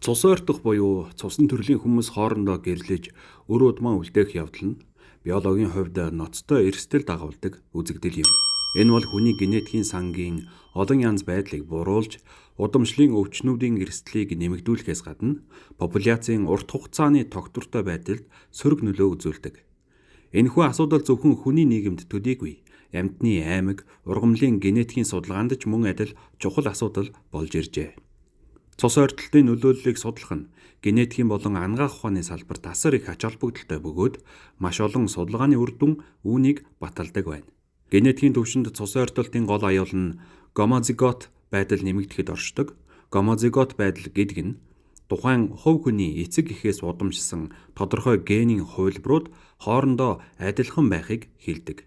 Цус ойртох буюу цусан төрлийн хүмүүс хоорондоо гэрлэж үр удмаа үлдээх явдал нь биологийн хувьд ноцтой эрсдэл дагуулдаг үзэгдэл юм. Энэ бол хүний генетикийн сангийн олон янз байдлыг бууруулж, удамшлын өвчнүүдийн эрсдлийг нэмэгдүүлэхээс гадна популяцийн урт хугацааны тогтвортой байдалд сөрөг нөлөө үзүүлдэг. Энэхүү асуудал зөвхөн хүний нийгэмд төдийгүй амьтны аймаг, ургамлын генетикийн судалгаанд ч мөн адил чухал асуудал болж иржээ. Цус ойртолтын нөлөөллийг судлах нь генетикийн болон анагаах ухааны салбарт асар их ач холбогдолтой бөгөөд маш олон судалгааны үр дүн үүнийг баталдаг байна. Генетикийн түвшинд цус ойртолтын гол аюул нь гомозигот байдал нэмэгдэхэд оршдог. Гомозигот байдал гэдэг нь тухайн хувь хүний эцэг эхээс удамшсан тодорхой генийн хувилбарууд хоорондоо адилхан байхыг хэлдэг.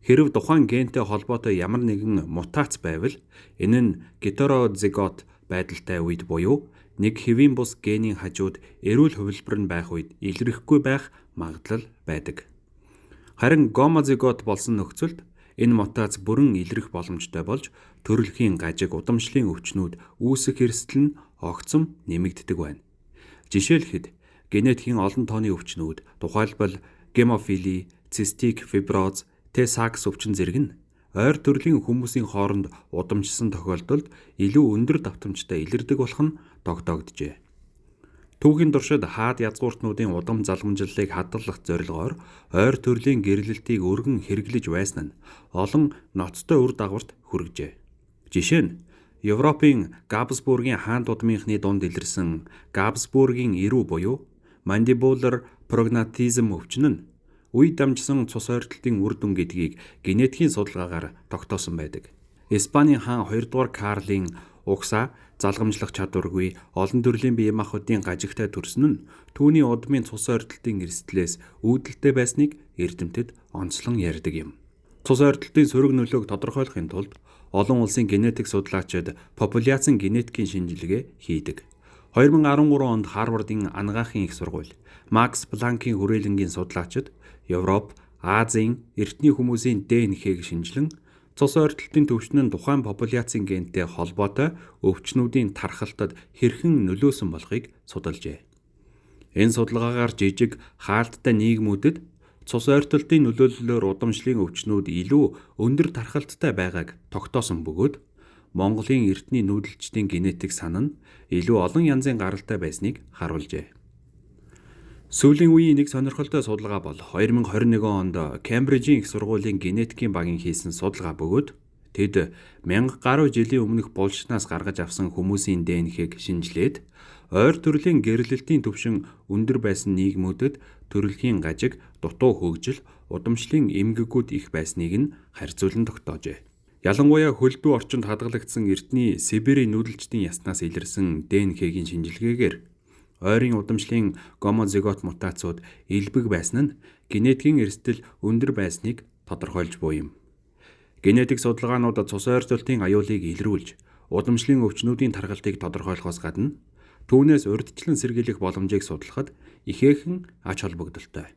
Хэрэв тухайн гентэй холбоотой ямар нэгэн мутац байвал энэ нь гетерозигот байдалтай үед буюу нэг хэвийн бус генийн хажууд эрүүл хувилбар нь байх үед илрэхгүй байх магадлал байдаг. Харин гомозигот болсон нөхцөлд энэ мутац бүрэн илрэх боломжтой болж төрөлхийн гажиг, удамшлын өвчнүүд үүсэх эрсдэл нь огцом нэмэгддэг байна. Жишээлхэд генетикийн олон тооны өвчнүүд, тухайлбал гемофили, цистик фиброз, Т-сакс өвчин зэрэг нь ойр төрлийн хүмүүсийн хооронд удамшсан тохиолдолд илүү өндөр давтамжтай илэрдэг болох нь тогтоогджээ. Түүхийн туршид хаад язгууртнуудын удам залгамжлалыг хадгалах зорилгоор ойр төрлийн гэрлэлтийг өргөн хэрэглэж байсан нь олон ноцтой үр дагаварт хүргэжээ. Жишээ нь Европын Габсбургийн хаан тудмынхны дунд илэрсэн Габсбургийн эрүү буюу мандибулар прогнатизм өвчин нь үе дамжсан цус ойртолтын үр дүн гэдгийг генетикийн судалгаагаар тогтоосон байдаг. Испанийн хаан 2 дугаар Карлын угсаа залгамжлах чадваргүй олон төрлийн бие махбодын гажигтай төрсөн нь түүний удмын цус ойртолтын эрсдлээс үүдэлтэй байсныг эрдэмтэд онцлон ярьдаг юм. Цус ойртолтын сөрөг нөлөөг тодорхойлохын тулд олон улсын генетик судлаачид популяцийн генетикийн шинжилгээ хийдэг. 2013 онд Харвардын анагаахын их сургууль, Макс Планкийн хүрээлэнгийн судлаачид Европ, Азийн эртний хүмүүсийн ДНХ-г шинжилэн цус ойртолтын түвшин нь тухайн популяцийн гентэй холбоотой өвчнүүдийн тархалтад хэрхэн нөлөөсөн болохыг судалжээ. Энэ судалгаагаар жижиг хаалттай нийгмүүдэд цус ойртолтын нөлөөллөөр удамшлын өвчнүүд илүү өндөр тархалттай байгааг тогтоосон бөгөөд Монголын эртний нүүдэлчдийн генетик сан нь илүү олон янзын гаралтай байсныг харуулжээ. Сүүлийн үеийн нэг сонирхолтой судалгаа бол 2021 онд Кембрижийн их сургуулийн генетикийн багийн хийсэн судалгаа бөгөөд тэд 1000 гаруй жилийн өмнөх булшнаас гаргаж авсан хүмүүсийн ДНХ-г шинжилээд ойр төрлийн гэрлэлтийн түвшин өндөр байсан нийгмүүдэд төрөлхийн гажиг, дутуу хөгжил, удамшлын эмгэгүүд их байсныг нь харьцуулан тогтоожээ. Ялангуяа хөлдөө орчинд хадгалагдсан эртний Сибирийн нүүдэлчдийн яснаас илэрсэн ДНХ-гийн шинжилгээгээр ойрын удамшлын гомозигот мутацууд элбэг байсан нь генетикийн эрсдэл өндөр байсныг тодорхойлж буй юм. Генетик судалгаанууд цус ойртолтын аюулыг илрүүлж, удамшлын өвчнүүдийн тархалтыг тодорхойлохоос гадна түүнээс урьдчилан сэргийлэх боломжийг судлахад ихээхэн ач холбогдолтой.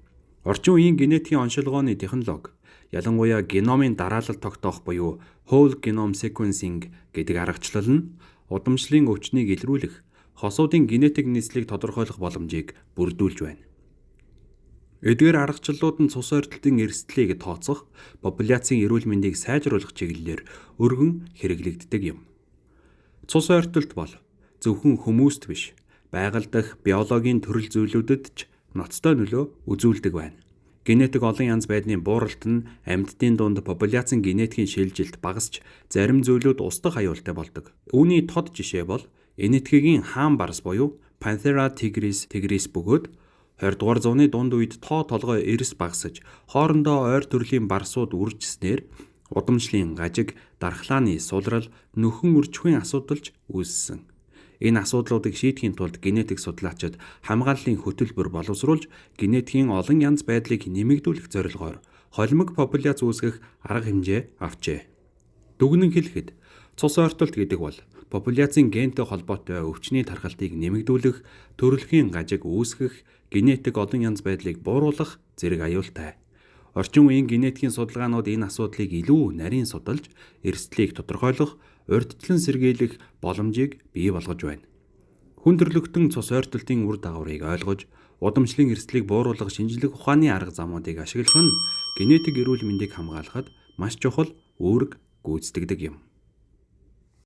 Орчин үеийн генетикийн оншилгооны технологи, ялангуяа геномын дараалал тогтоох буюу whole genome sequencing гэдэг аргачлал нь удамшлын өвчнийг илрүүлэх хосуудын генетик нийслэлийг тодорхойлох боломжийг бүрдүүлж байна. Эдгээр аргачлалууд нь цус ойртолтын эрсдлийг тооцох, популяцийн эрүүл мэндийг сайжруулах чиглэлээр өргөн хэрэглэгддэг юм. Цус ойртолт бол зөвхөн хүмүүст биш, байгаль дах биологийн төрөл зүйлүүдэд ч ноцтой нөлөө үзүүлдэг байна. Генетик олон янз байдлын бууралт нь амьтдын дунд популяцийн генетикийн шилжилт багасч зарим зүйлүүд устдах аюултай болдог. Үүний тод жишээ бол Энэтхэгийн хаан барс буюу Panthera tigris tigris бөгөөд 20 дугаар зууны дунд үед тоо толгой эрс багасж хоорондоо ойр төрлийн барсууд үржсэнээр удамшлын гажиг, дархлааны сулрал, нөхөн үржихийн асуудалч үүссэн. Энэ асуудлуудыг шийдэхийн тулд генетик судлаачид хамгааллын хөтөлбөр боловсруулж генетикийн олон янз байдлыг нэмэгдүүлэх зорилгоор холимог популяц үүсгэх арга хэмжээ авчээ. Дүгнэн хэлэхэд цус ойртолт гэдэг бол популяцийн гентэй холбоотой өвчний тархалтыг нэмэгдүүлэх, төрөлхийн гажиг үүсгэх, генетик олон янз байдлыг бууруулах зэрэг аюултай. Орчин үеийн генетикийн судалгаанууд энэ асуудлыг илүү нарийн судалж, эрсдлийг тодорхойлох, урьдчилан сэргийлэх боломжийг бий болгож байна. Хүн төрөлхтөн цус ойртолтын үр дагаврыг ойлгож, удамшлын эрсдлийг бууруулах шинжлэх ухааны арга замуудыг ашиглах нь генетик эрүүл мэндийг хамгаалахад маш чухал үүрэг гүйцэтгэдэг юм.